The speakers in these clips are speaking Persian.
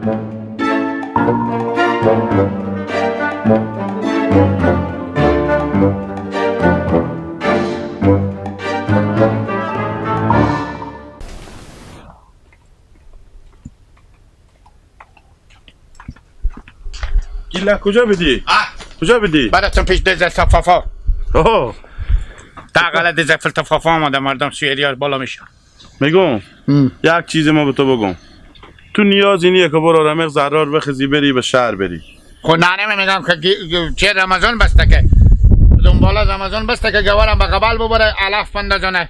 گیلک کجا بدی؟ کجا بدی؟ براتون پیش دزل تفافا. اوه تاقل دزل تفافا آمده مردم سوئدی بالا میشن. میگم یک چیز ما به تو بگم، تو نیاز اینیه که برو رمق زرار بخزی بری به شهر بری. خب نه نمیگم که چه رمضان بسته که دنبال رمضان بسته که گوارم به قبل ببره علف بندازونه.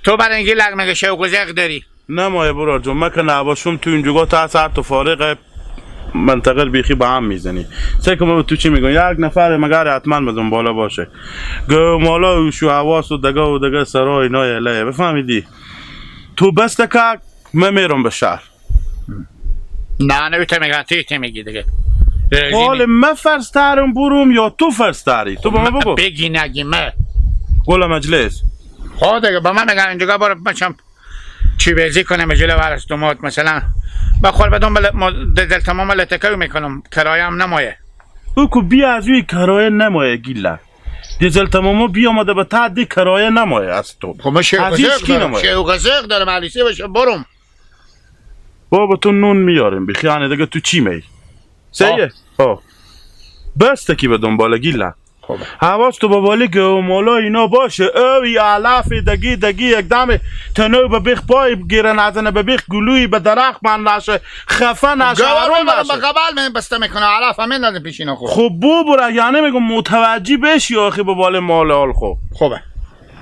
تو برای اینکه لگ میگه شوق و ذوق داری. نه مایه برار جون، من که نباشم تو اینجوگا تا سر تو فارغ منطقه بیخی با هم میزنی. سه که ما تو چی میگم، یک نفر مگر حتما به دنبالا باشه. گو مالا و شو حواس و دگه و دگه سرای اینا اله بفهمیدی. تو بسته که من میرم به شهر. نه نه تو میگم تو میگی دیگه. حال من فرض ترم بروم یا تو فرض تری؟ تو به من بگو. بگی نگی من گل مجلس. خب دیگه با من میگم اینجا برو بچم چی بیزی کنم جلو ورس دومات مثلا بخور بدون دل تمام لتکو میکنم کرایه هم نمایه. او کو بیا از وی کرایه نمایه گیله. دیزل تمامو بیا آمده به تعدی کرایه نمایه از تو. خب من شوق ذوق دارم علیسی باشه برم. بابا تو نون میاریم بی خیانه دیگه تو چی می؟ سیه؟ ها بس تکی به دنبال گیله. حواس تو به بالی گو مالا اینا باشه. اوی علف دگی دگی یک دم تنو به بیخ پای گیره نزنه به بیخ گلوی به درخت من نشه خفه نشه آروم نشه. به قبل من بسته میکنه علف همین نزن پیش اینا. خب بو یعنی میگم متوجه بشی آخه به بال مال حال. خب خوبه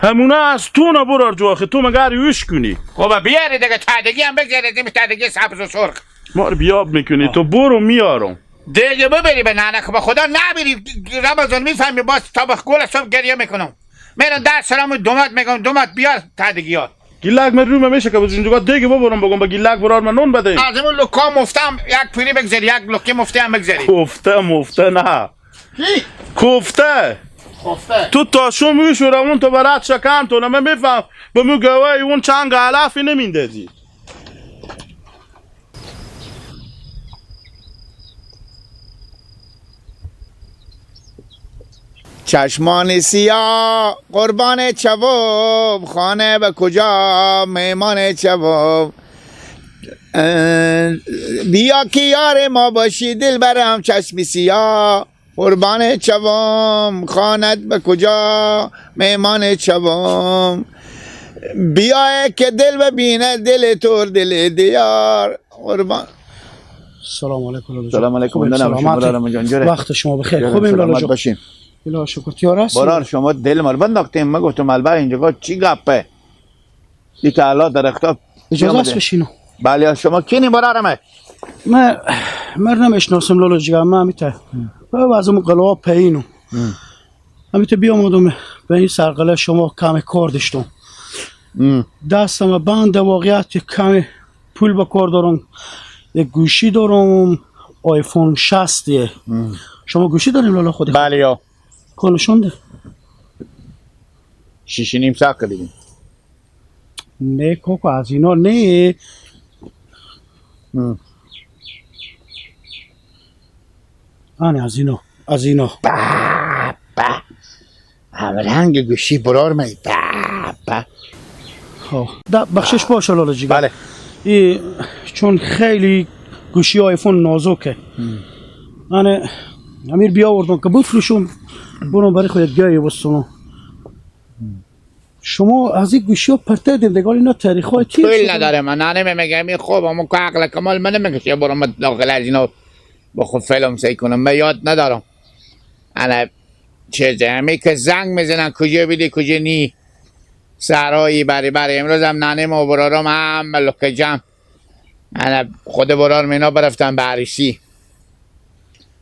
همونه از تو نبرار جو آخه تو مگر یوش کنی. خب بیاری دیگه تادگی هم بگذاری تادگی سبز و سرخ ما رو بیاب میکنی. تو برو میارم دیگه ببری به ننه به خدا نبری رمضان میفهمی باز تا به گل صبح گریه میکنم میرم در سلام دومات میگم دومات بیار تادگیات. گیلک من روم میشه که اینجا دیگه ببرم بگم به گیلک برار من نون بده. از اون لوکا مفتم یک پیری بگذاری یک لوکی مفته هم بگذاری. کوفته مفته نه کوفته کوفته تو تا شو میشورم اون تو برات شکم تو نه میفهم به مو گوای اون چنگ علفی نمیندازی. چشمان سیاه قربان چوب خانه به کجا مهمان چوب بیا که یار ما باشی دل برم چشم سیاه قربان چوم خانت به کجا مهمان چوم بیا که دل ببینه دل تور دل دیار قربان. سلام علیکم. سلام علیکم. وقت شما بخیر. خوبیم لالا جان؟ الهی شکر. تیار هستی؟ برار شما دل مال بنداختیم. من گفتم البر اینجا چی گپه؟ ای تعالی درختا اجازه است بشینم؟ بله شما کینی برارمه؟ من نمیشناسم لالا جگر. من همیته از اون قلعه پایینم همیته بیامدم به این سرقله شما کم کار داشتم. دستم بند واقعیت کم پول به کار دارم. یک گوشی دارم آیفون 6. شما گوشی داریم لالا خودی؟ بله یا کنشون ده 6.5 ساعت دیگه. نه کوکو از اینا نه. آنه از اینا از اینا. با هم رنگ گوشی برار می با خب بخشش باشه لالا جیگر. بله ای چون خیلی گوشی آیفون نازکه. من امیر بیاوردم که بفروشم برم برای خودت گایی بستونم. شما از این گوشی ها پرته دیم دیگه اینا تاریخ های تیر پول نداره. من نه میگم این خوب اما که عقل کمال من نمیگه برم داخل از اینا با خود فیلم سی کنم. من یاد ندارم انا چیزه همی که زنگ میزنن کجا بیدی کجا نی سرایی بری بری. امروز هم ننه ما برارم هم ملک جمع انا خود برارم اینا برفتن به عریسی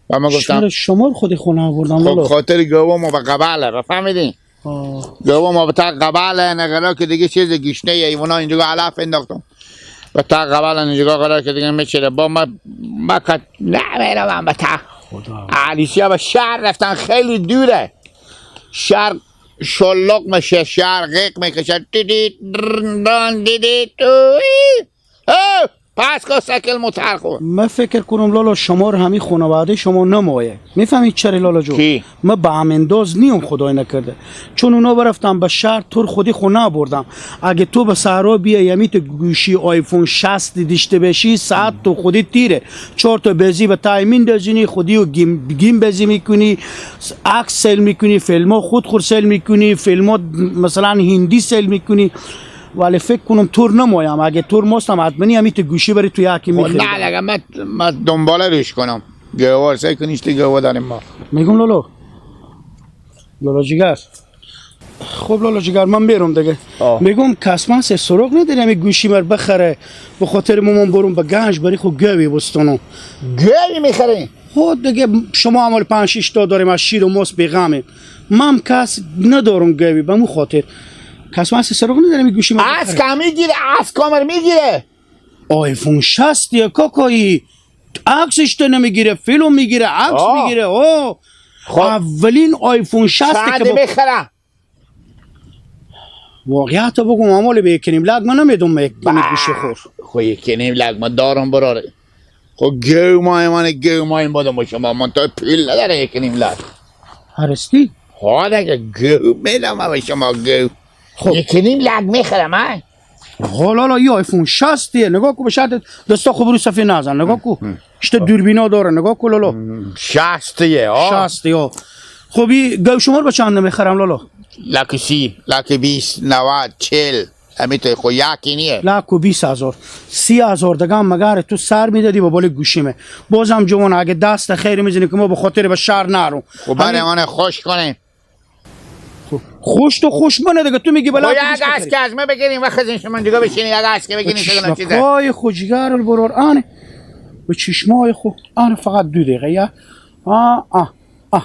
و ما گفتم شما خود خونه آوردم. خب خاطر گوه ما به قبله بفهمیدین؟ گوه ما به تا قبله نگرا که دیگه چیز گشنه ایوانا اینجا علف انداختم به تا قبله اینجا قرار که دیگه میچره با ما ما کت نمیرم به تا عریسی ها به شهر رفتن خیلی دوره. شهر شلوغ میشه شهر غیق میکشه دیدی دان دیدی توی. پس که سکل متر خو. من فکر کنم لالا شما رو همین خانواده شما نمایه. میفهمی چرا لالا جو؟ من به هم انداز نیم خدای نکرده، چون اونا برفتم به شهر تور خودی خو نبردم. اگه تو به صحرا بیای یمی تو گوشی آیفون 60 دیشته بشی، ساعت تو خودی تیره، 4 تا بزی به تایمین دزینی خودی و گیم بزی میکنی، عکس سیل میکنی، فیلم خود خور سیل میکنی، فیلم مثلا هندی سیل میکنی. ولی فکر کنم تور نمایم. اگه تور ماستم حتما همی تو گوشی بری تو یکی میخری. نه اگه من دنباله روش کنم گوار سعی کنیش تو گوار داریم ما. میگم لالا لالا جگر. خب لالا جگر من برم دیگه. میگم کسمان سه سراغ نداری همی گوشی مر بخره به خاطر مامان برم به گنج بری خو گوی بستانم. گوی میخری؟ خود دیگه شما عمال 5-6 تا داریم از شیر و ماست بیغمه. من کس ندارم گوی به مو خاطر. کس من سراغ ندارم گوشی من. از کم میگیره، از کامر میگیره. آیفون 60 یا کاکایی عکسش تو نمیگیره، فیلم میگیره، عکس میگیره. اوه خب. اولین آیفون 60 که بخره. واقعیت بگم عمال به 1.5 لک من نمیدونم یک گوشی خور. خب 1.5 لک من دارم براره. خب گو مای من گو مای بادم با شما من تا پول نداره 1.5 لک. هرستی؟ ها دیگه گو میدم به شما گو. خب 1.5 لک میخرم ها. حالا یه آیفون 60 نگاه کو به شرط دستا خوب رو صفحه نزن. نگاه کو اشته دوربینا داره. نگاه کو لالا 60 ها 60 ها. خب این گو شما رو به چند میخرم لالا؟ لک 30 لک 20 90 40 همین تو خو یکی نیه. لک و 20,000 30,000 دیگه هم مگر تو سر میدادی با بال گوشیمه. بازم جوان اگه دست خیر میزنی که ما به خاطر به شهر نرو. خب برای من خوش کنیم. خوش تو خوش منه دیگه تو میگی بلا. یک از که از من بگیریم و خزین شما دیگه بشینی یک از که بگیریم چه چیزه. پای خوجگر البرار آنه به چشمای خو آنه فقط 2 دقیقه یا آ آ آ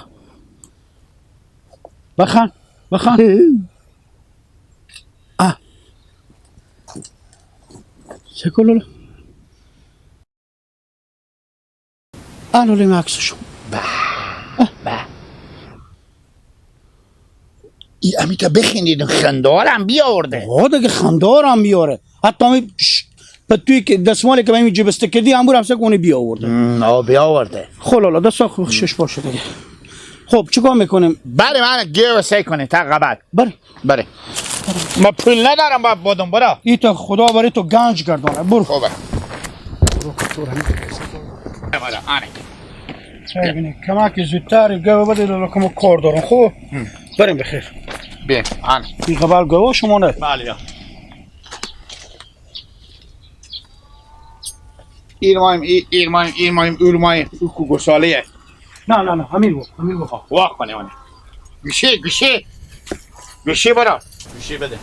بخن بخن آ سکولول آنو لیم عکسشو با با ای امیتا بخندید خندارم بیارده. ها دیگه خندارم بیاره. حتی همی به توی که دستمالی که به همین جبسته کردی هم برم سکونی بیاورده. آه بیاورده. خب لالا دستا خوشش باشه دیگه. خب چیکار میکنیم؟ بله من گیو سعی کنیم تا قبل. بله بله ما پول ندارم باید بودم برا. ای تا خدا برای تو گنج گردانه برو. خوبه. برو آنه. کمک زودتر گیو بده لالا که ما کار دارم. خب بریم بخیر. بیم آن. این قبل گوه شما نه؟ بله یا. ایرمایم ایرمایم ایرمایم اورمایم او گساله. نه نه نه همین بود همین بود. واق کنه آنه. گوشه گوشه گوشه برا. گوشه بده.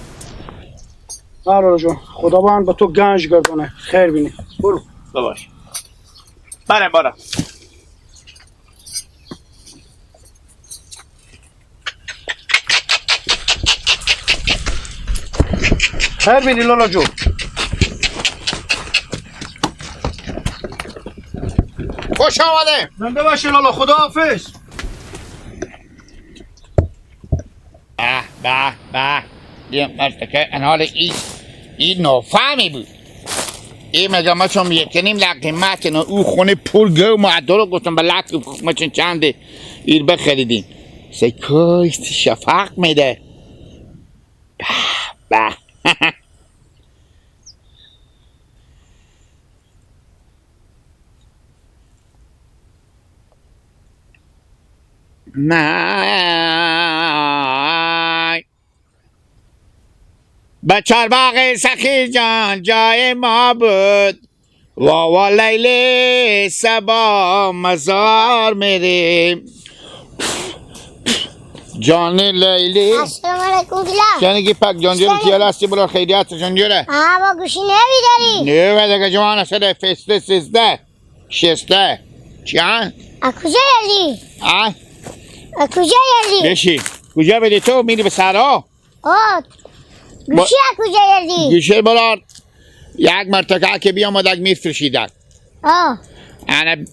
نه جون خداوند به تو گنج گردانه خیر بینی. برو. باش. برم برم. خیر بینی لالا جو. خوش آمده. زنده باشی لالا خدا حافظ. به به به یه مرتکه انحال این نافهمی بود. این مگه ما چون 1.5 لک قیمت نه او خونه پول گو ما رو گفتم به لک ما چون چنده ایر بخریدیم. سکویست شفق میده. به به نه به چارباغ سخی جان جای ما بود واوا لیلی سبا مزار میریم جان لیلی. السلام علیکم گلم. جانگی پاک جان جور تیال هستی برو خیریت جان جوره. آه با گوشی نمیداری؟ نه دیگه جوان سده فسته 13 16 چیان؟ از کجا یلی؟ آه؟ از کجا یلی؟ بشی کجا بدی تو میری به سرا؟ آه گوشی از کجا یلی؟ گوشی برار یک مرتکه که بیامد میفروشیدن. آه انا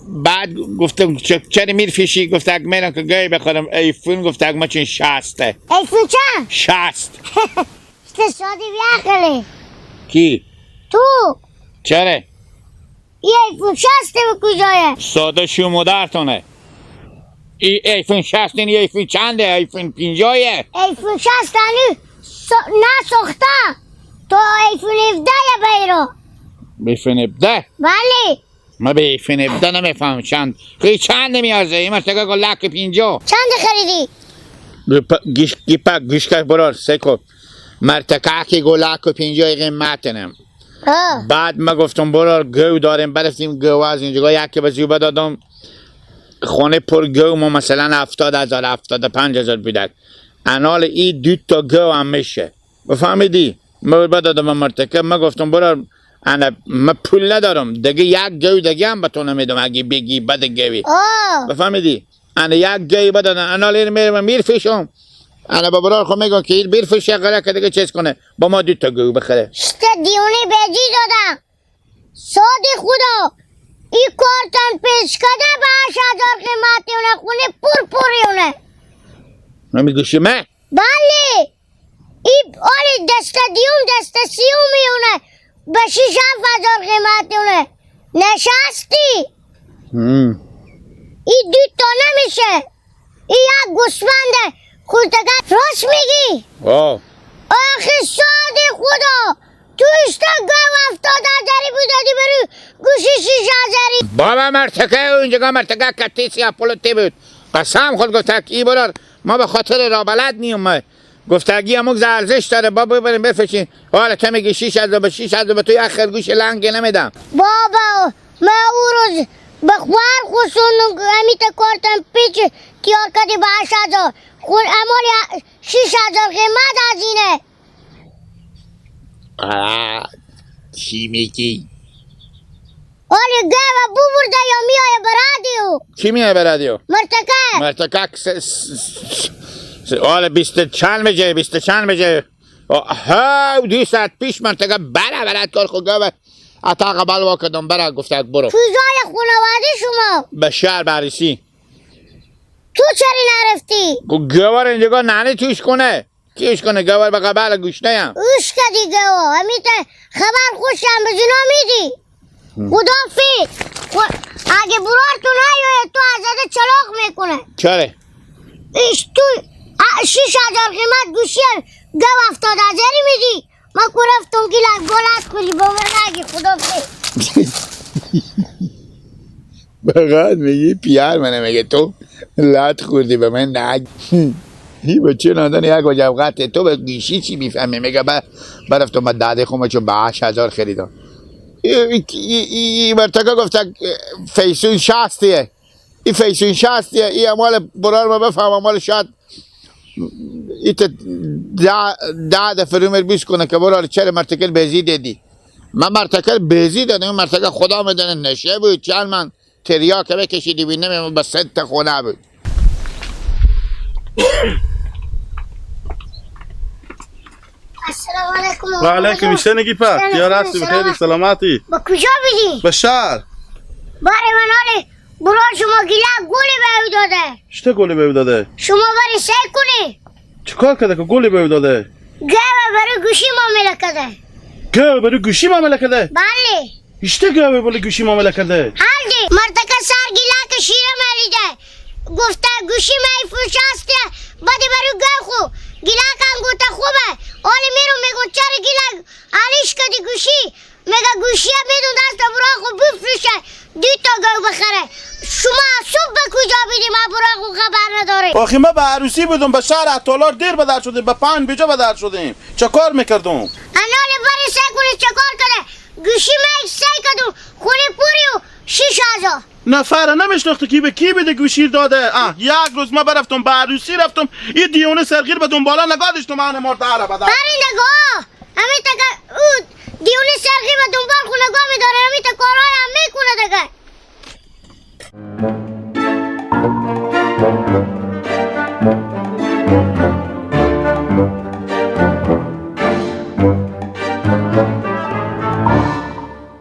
بعد گفتم چرا میرفیشی؟ گفت اگه میرم که گای بخورم ایفون. گفت اگه ما چون 60. ایفون چند؟ 60. سادی بیاخلی کی؟ تو. چرا؟ این ایفون 60 به کجایه؟ ساده شو مادرتونه. ای ایفون 60 این ایفون چنده؟ ایفون 50. ایفون 60 هنو نساخته تا ایفون 17 بیرو. ایفون 17؟ بله. ما به ایفون 17 نمیفهم چند. خیلی چند نمیارزه؟ این مرتکه گل لک 50. چند خریدی؟ گیپک گوشکش برار سکو مرتکه که گل لک 50 قیمتنم. بعد ما گفتم برار گو داریم برفتیم گو از اینجا یکی به زیوبه دادم خانه پر گو ما مثلا 70,000 75,000 بودک. انال ای دو تا گو هم میشه بفهمیدی؟ ما بدادم مرتکه ما گفتم برار انا ما پول ندارم دیگه یک گو دیگه هم به تو نمیدم اگه بگی بد گوی بفهمیدی؟ انا یک گوی بدادم انال این میرم میرفشم انا با برار خود میگم که این بیرفشه غره که دیگه چیز کنه با ما دو تا گو بخره. شت دیونه بیجی دادم ساد خدا این کارتن پیش کده به 8,000 قیمتی اونه خونه پر پوری اونه. نمیگوشی من؟ بله این آلی دست دیوم دست سیومی اونه به 6-7 هزار قیمتی اونه. نشستی این دو تا نمیشه این یک گوسفنده خودتگه. راست میگی؟ آخه ساد خدا تو اشتا گو 70,000 بودادی برو گوشی 6,000. بابا مرتکه اونجا مرتکه کتی سیاه پلوتی بود قسم خود گفته که ای برار ما به خاطر را بلد نیم گفتگی همون ارزش داره بابا ببریم بفشین. حالا تو میگی 6,000 به 6,000 به توی اخر گوش لنگ نمیدم. بابا ما او روز به خوار خسوندم همیتا کارتم پیچ تیار کردی به 8,000 خون امال 6,000 قیمت از اینه. چی میگی؟ آره گوه ببرده یا میایه به رادیو؟ کی میایه به رادیو؟ مرتکه. مرتکه آره 20 چند بجه 20 چند بجه ها 2 ساعت پیش مرتکه بره برد کار خود گوه اتاق بلوا کردم بره گفته برو. کجای خانواده شما؟ به شهر بررسی. تو چرا نرفتی؟ گوار اینجا ننه توش کنه کیش کنه گوار به قبل گوش نیم اوش کدی گوار همیته خبر خوشم به جنا میدی. خدافی اگه برار تو نیایه تو ازده چلاق میکنه. چرا؟ ایش تو 6,000 قیمت گوشی گو 70,000 میدی من کو رفتم گیلک گلت کنی باور نگی. خدافی بقید میگی پیار منه میگه تو لط خوردی به من نگ هی بچه نادن یک وجب قطعه تو به گیشی چی میفهمی؟ میگه برفتم من داده خومه چون به 8,000 خریدم. ای مرتکه گفته فیسون 60 ای فیسون 60 ای امال برار ما بفهم امال شاید ایت ده دفعه رومر بیس کنه که برار چرا مرتکل بزی دیدی؟ من مرتکل بزی دادم مرتکل خدا میدونه نشه بود چند من تریاک بکشیدی بینم به ست خونه بود. السلام علیکم. و علیکم السلام. پا یا راستی بخیری سلامتی. با کجا بیدی؟ به شهر. باره من آره برار شما گیله گلی به او داده. چطور گلی به او داده؟ شما بری سعی کنی. چیکار کرده که گلی به او داده؟ گوه برای گوشی معامله کرده. گوه برای گوشی معامله کرده؟ بله. اشته گوه برای گوشی معامله کرده؟ هلدی مرتکه سر گیله که شیره مالیده گفته گوشی می فروش بدی برای گوه خو گیله کم گفته خوبه آلی میرو میگو چرا گیله علیش کدی گوشی میگه گوشی میدون دست برای خو بفروشه دو تا گوه بخره. شما صبح به کجا بیدی؟ ما برای خو خبر نداری. آخه ما به عروسی بودم به شهر عطالار دیر بدر شدیم به 5 بجا بدر شدیم. چه کار میکردم؟ انال بری سعی کنی چه کار کرده؟ گوشی می سعی کردم خونه پوری و 6,000 نفر نمیشناخته کی به کی بده گوشی داده. یک روز ما برفتم به عروسی رفتم یه دیونه سرگیر به دنبالا نگاه داشتم من مرد عرب بده بری نگاه همین تا او دیونه سرگیر به دنبال خو نگاه میداره همین تا کارهای هم میکنه دیگه.